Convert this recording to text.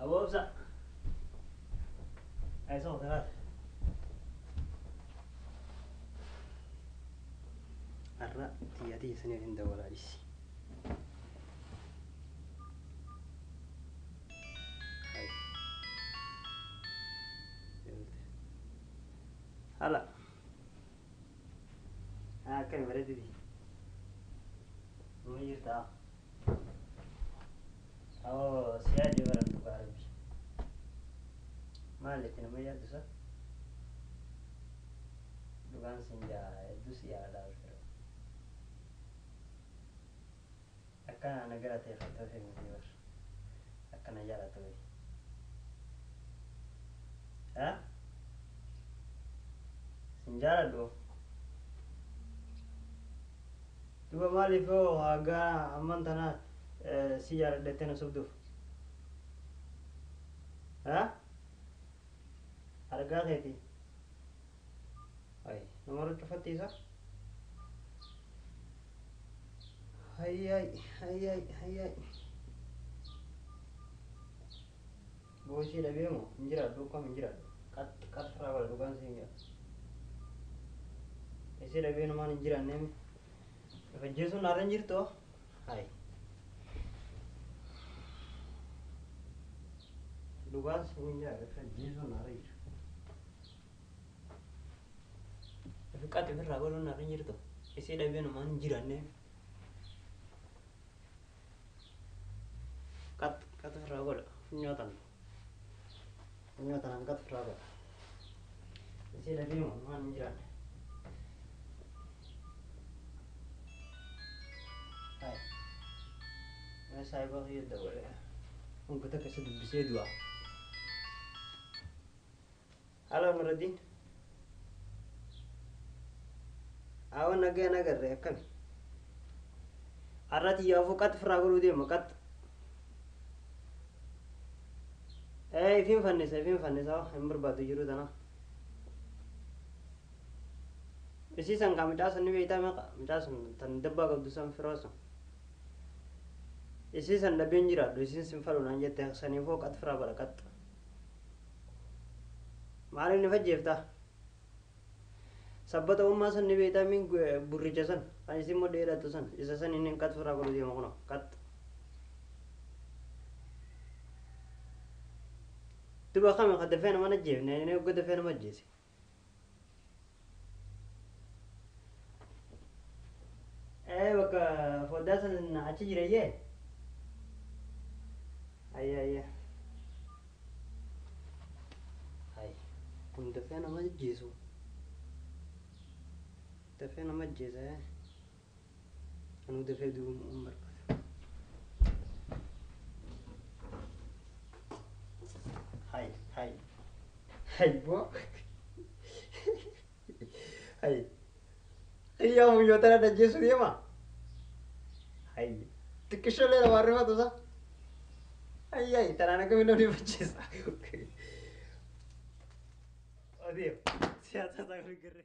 Aboo obsa. Ay soo talaat. Har'a xiyya tiyya saniif hin dawwalaa dhisi. Hay. Hala. Akkami bareedditi? Numa jirtaa? Awoo si yaade baran dhugaa rabbi. Maal itti nama yaaddu sa? Dhugaan sin jaa hedduu si yaada firoo. Akkana na galateeffattee ofii miti bar. Akkana jaallattu wayi. Ha? Sin jaaladhu? Duba maaliif hoo hagaa amman tana si jaaladha jettee na sobduuf? Ha? Argaa keetii. Ay, nama ruccufattiisa? Hayyay, hayyay, hayyay. Boosii dhabee moo hin jiraadhu kam hin jiraadhu. Qat qat irraa godha dhugaan siin jedha. Isii dhabee namaan hin jiraanne mi? Ifajjeesuun naarra hin jirtu? Hay. Dhugaan siin jedha ifajjeesuun naarra jira. Ifi qat ifirraa godhuun naarra hin jirtu? Isii dhabee namaan hin jiraanne mi? Qat qat ofirraa godha funyoo tana. Funyoo tanaan qat ofirraa godha. Isii dhabee moo namaan hin jiraanne. Hay. Mee saahiba kiyya dawwalee. Honga takka isa dubbisee du'a. Halo Nuruddin. Aawwan nagaya nagarre akkami? Har'a xiyyaafuu qax ofirraa godhuu deema qax. Ee ifiin fannisa ifiin fannisa hin barbaadu jiruu tana. Isii san kaa mucaa san ni beektaa meeqa mucaa sun tan dabbaa qabdu san firoo sun. Isii san dhabeen jiraadhu isiin sin fadhu naan jette saniifuu qax ofirraa godha qax. Maaliif ni fajjeeftaa? Sabbata ummaa san ni beektaa min burricha san kan isin mudhii hidhattu san isa san inni qax ofirraa godhu deema kunoo qax. Duba kami ka dafee nama ajjeefne inni hogga dafee nama ajjeese. Ee bakka foddaa san achi jira iyyee. Ayya ayya. Hay kun dafee nama ajjeesu. Dafee nama ajjeesa. Anuu dafee du'uu hin barbaadu. Hay hay hay boo. Hay. Xiyyaa muyyoo tana ajjeesuu deema. Hay. Xiqqishoollee nama rifatu isa. Hay hay tanaan akkamiin namni ajjeesa. Odeef siyaasa isaa gargaara.